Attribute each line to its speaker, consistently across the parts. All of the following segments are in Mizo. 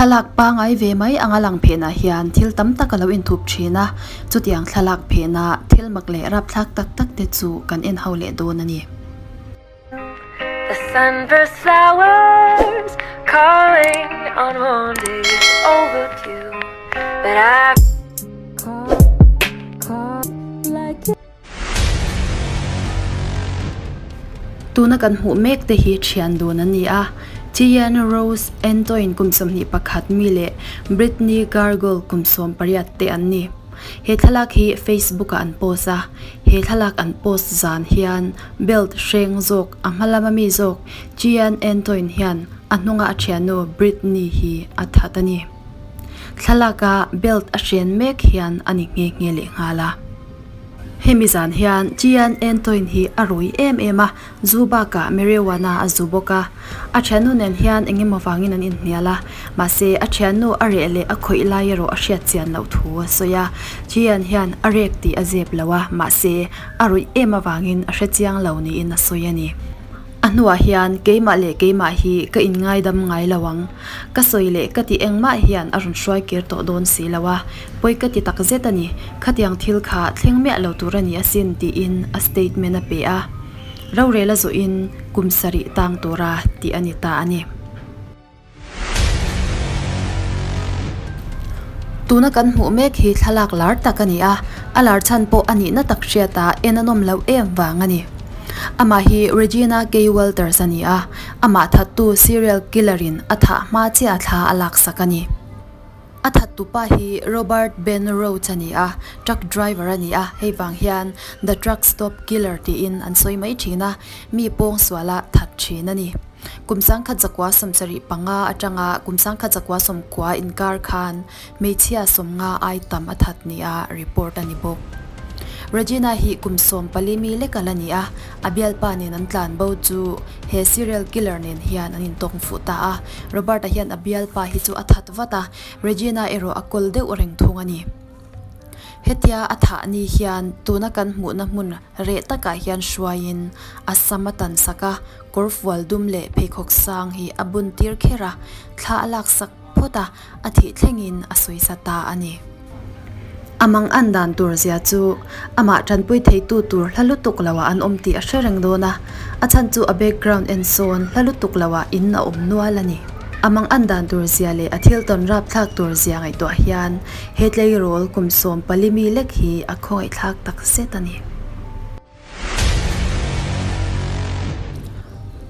Speaker 1: Thlalak pangai ve mai anga lang phenah hian thil tam tak a lo inthup thin a, chutiang thlalak phena thil mak leh rapthlak tak tak te chu kan en ho leh dawn a ni.
Speaker 2: The sunburst flowers calling on warm days overdue But I call, call like
Speaker 1: Tuna kan hmuh mek te hi thian dun an ni a, Tian Rose Antoine kum 21 mi leh Brittney Gargle kum 18 te an ni. He thlalak hi Facebook ah an post a, he thlalak an post zan hian belt hreng zawk a hma lama mi zawk Tian Antoine hian a hnunga a thiannu Brittney hi a that a ni. Thlalaka belt a hren mek hian a ni nghe nghe leh nghal a. Hemi zan hian Chian Antoine hi a rui em em a, zu bakah marijuana a zu bawk a. A thiannu nen hian eng emaw vangin an inhnial a, mahse a thiannu a reh leh a khawih lai erawh a hriat chian loh thu a sawi a. Chian hian a rek tih a zep lo a, mahse a ruih em avangin a hre chiang lo niin a sawi a ni. A hnuah hian keimah leh keimah hi ka inngaidam ngai lo ang. Ka sawi leh ka tih engmah hian a rawn hruai kir tawh dawn si lo a, pawi ka ti tak zet a ni. Khatiang thil kha thleng miah lo tur a ni asin tiin a statement a pe a. Rorel a zawhin kum sarih tang tura tih a ni ta a ni. Tuna kan hmuh mek hi thlalak lar tak a ni a, a lar chhan pawh a nihna tak hriata en a nawm loh em vang a ni. Amah hi Regina Kay Walters a ni a, amah thattu serial killer in a thah hma chiah thla a laksak a ni. A thattu pa hi Robert Ben Rhodes a ni a, truck driver a ni a, hei vang hian The Truck Stop Killer tiin an sawi mai thin a, mi pawngsuala that thin a ni. Kum 1975 atanga kum 1990 inkar khan hmeichhia 50 ai tam a that nia report a ni bawk. Regina hi kum 14 mi lek a la ni a, a bialpa nen an tlan bo chu he serial killer nen hian an intawng fuh ta a. Robert-a hian a bialpa hi chu a that vat a, Regina erawh a kawl deuh reng thung a ni. Hetia a thah ni hian tuna kan hmuhna hmun reh takah hian hruaiin a sam a tan sak a, kawr fual dum leh pheikhawk sang hi a bun tir kher a, thla a laksak phawt a, a thih thlengin a sawisa ta a ni. A mang an dan tur zia chu amah tanpui theitu tur hla lutuk loah an awm tih a hre reng dawn a, a chhan chu a background en sawn hla lutuk loah in a awm nual a ni. A mang an dan tur zia leh a thil tawn rapthlak tur zia ngaihtuah hian he tleirawl kum 14 mi lek hi a khawngaihthlak tak zet a ni.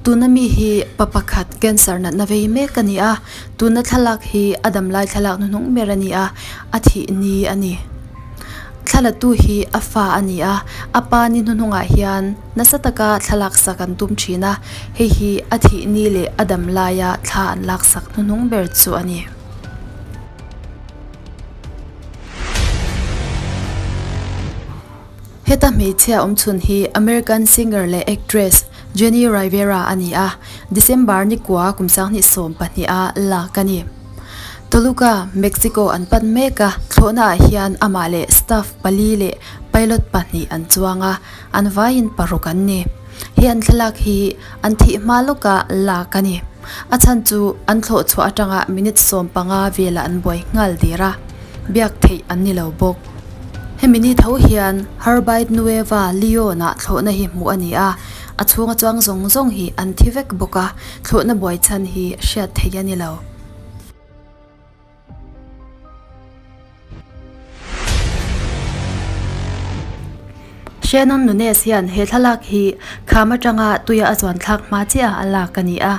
Speaker 1: Tuna mi hi pa pakhat cancer natna vei mek a ni a, tuna thlalak hi a damlai thlalak hnuhnung ber a ni a, a thih ni a ni. Thlalatu hi a fa a ni a, a pa ni hnuhnungah hian nasa taka thlalak sak an tum thin a, hei hi a thih ni leh a damlaia thla an laksak hnuhnung ber chu a ni. Heta hmeichhia awm chhun hi American singer leh actress Jenny Rivera a ni a, December ni kua kum 2012 a lak a ni. Toluca, Mexico an pan mek a, thlawhna ah hian amah leh staff pali leh pilot pahnih an chuang a, an vaiin paruk an ni. He an thlalak hi an thih hma lawka lak a ni. A chhan chu an thlawh chhuah atanga minute 15 velah an buai nghal der a, biak theih an ni lo bawk. Hemi ni tho hian Harbite Nueva Leon-ah thlawhna hi hmuh a ni a, a chhunga chuang zawng zawng hi an thi vek bawk a, thlawhna buai chhan hi hriat theih a ni lo. Shannon Nunes hian he thlalak hi kham atanga tuia a chuan thlak hma chiah a lak a ni a.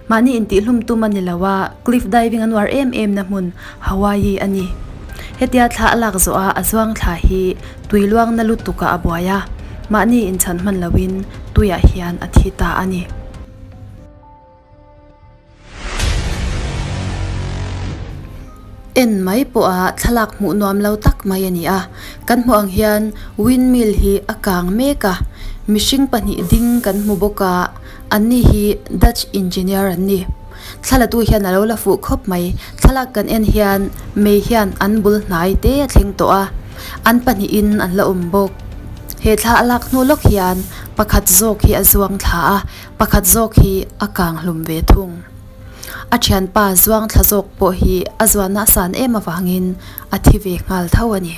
Speaker 1: Mahni intihhlum tum a ni lo a, cliff diving a nuar em em na hmun Hawaii a ni. Hetia thla a lak zawh a a zuang thla hi tui luang na lutuk ah a buai a, mahni inchhan hman loin tuiah hian a thi ta a ni. En mai pawha thlalak hmuh nuam lo tak mai a ni a, kan hmuh ang hian windmill hi a kang mek a, mihring pahnih ding kan hmu bawk a, an ni hi Dutch engineer an ni. Thlalatu hian a lo la fuh khawp mai, thlalak kan en hian mei hian an bul hnai te a thleng tawh a, an pahnihin an la awm bawk. He thla a lak hnu lawk hian pakhat zawk hi a zuang thla a, Pakhat zawk hi a kang hlum ve thung. A thianpa zuang thla zawk pawh hi a zuanna a san em avangin a thi ve nghal tho a ni.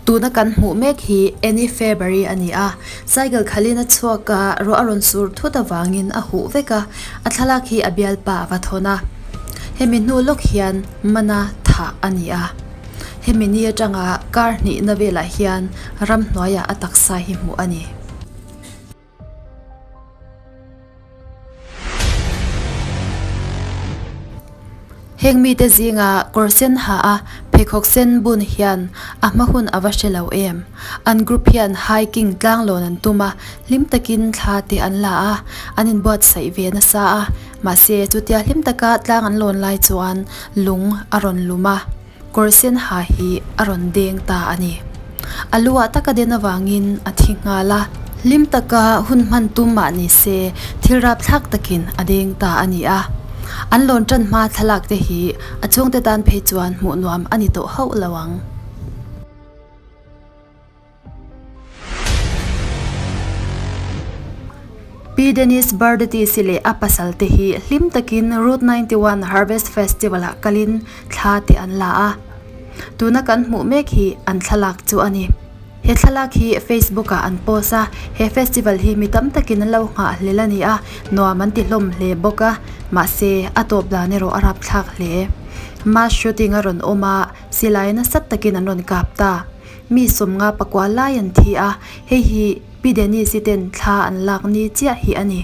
Speaker 1: Tuna kan hmuh mek hi Annie Fairbury a ni a, cycle khalin a chhuak a, ruah a rawn sur thut avangin a huh vek a, a thlalak hi a bialpa a va thawn a. Hemi hnu lawk hian mana thah a ni a, hemi ni atanga kar hnihna velah hian ramhnuaiah a taksa hi hmuh a ni. Heng mite zinga kawr sen ha a pheikhawk sen bun hian a hma hun a va hre lo em. An group hian hiking tlanglawn an tum a, hlim takin thla te an la a, an inbuatsaih ve nasa a, mahse chutia hlim taka tlang an lawn lai chuan lung a rawn lum a. Kawr sen ha hi a rawn deng ta a ni. A luah taka den avangin a thi nghal a. Hlim taka hun hman tum mah ni se thil rapthlak takin a deng ta a ni a. An lawn tan hma thlalak te hi a chhungte tan phei chuan hmuh nuam a ni tawh hauh lo ang. Pi Denise Burdettis-i leh a pasal te hi hlim takin Route 91 Harvest Festival-ah kalin thla te an la a. Tuna kan hmuh mek hi an thlalak chu a ni. He thlalak hi Facebook-ah an post a, he festival hi mi tam takin an lo nghahhlel a ni a, nuam an ti hlawm hle bawk a, mahse a tawp dan erawh a rapthlak hle. Mass shooting a rawn awm a, silai nasa takin an rawn kap ta. Mi sawmnga pakua lai an thi a, hei hi Pi Denise-i ten thla an lak ni chiah hi a ni.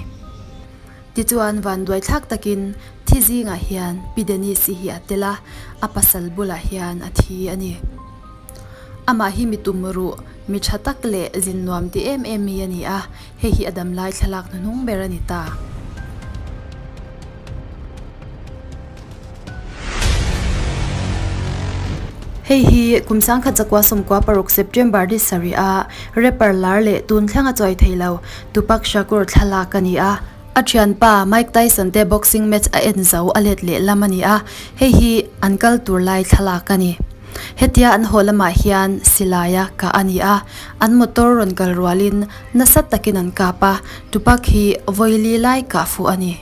Speaker 1: Tichuan vanduai thlak takin thi zingah hian Pi Denise-i hi a tel a, a pasal bulah hian a thi a ni. Amah hi mi tum ruh, mi tha tak leh zin nuam ti em em mi a ni a, hei hi a damlai thlalak hnuhnung ber a ni ta. Hei hi kum sangkhat zakua sawmkua paruk September ni sarih a rapper lar leh tun thleng a chawi thei lo Tupac Shakur thlalak a ni a. A thianpa Mike Tyson te boxing match a en zo a let leh lam a ni a, hei hi an kal tur lai thlalak a ni. Hetia an haw lamah hian silaia kah a ni a, an motor rawn kal rualin nasa takin an kap a, Tupac hi vawili lai kah fuh a ni.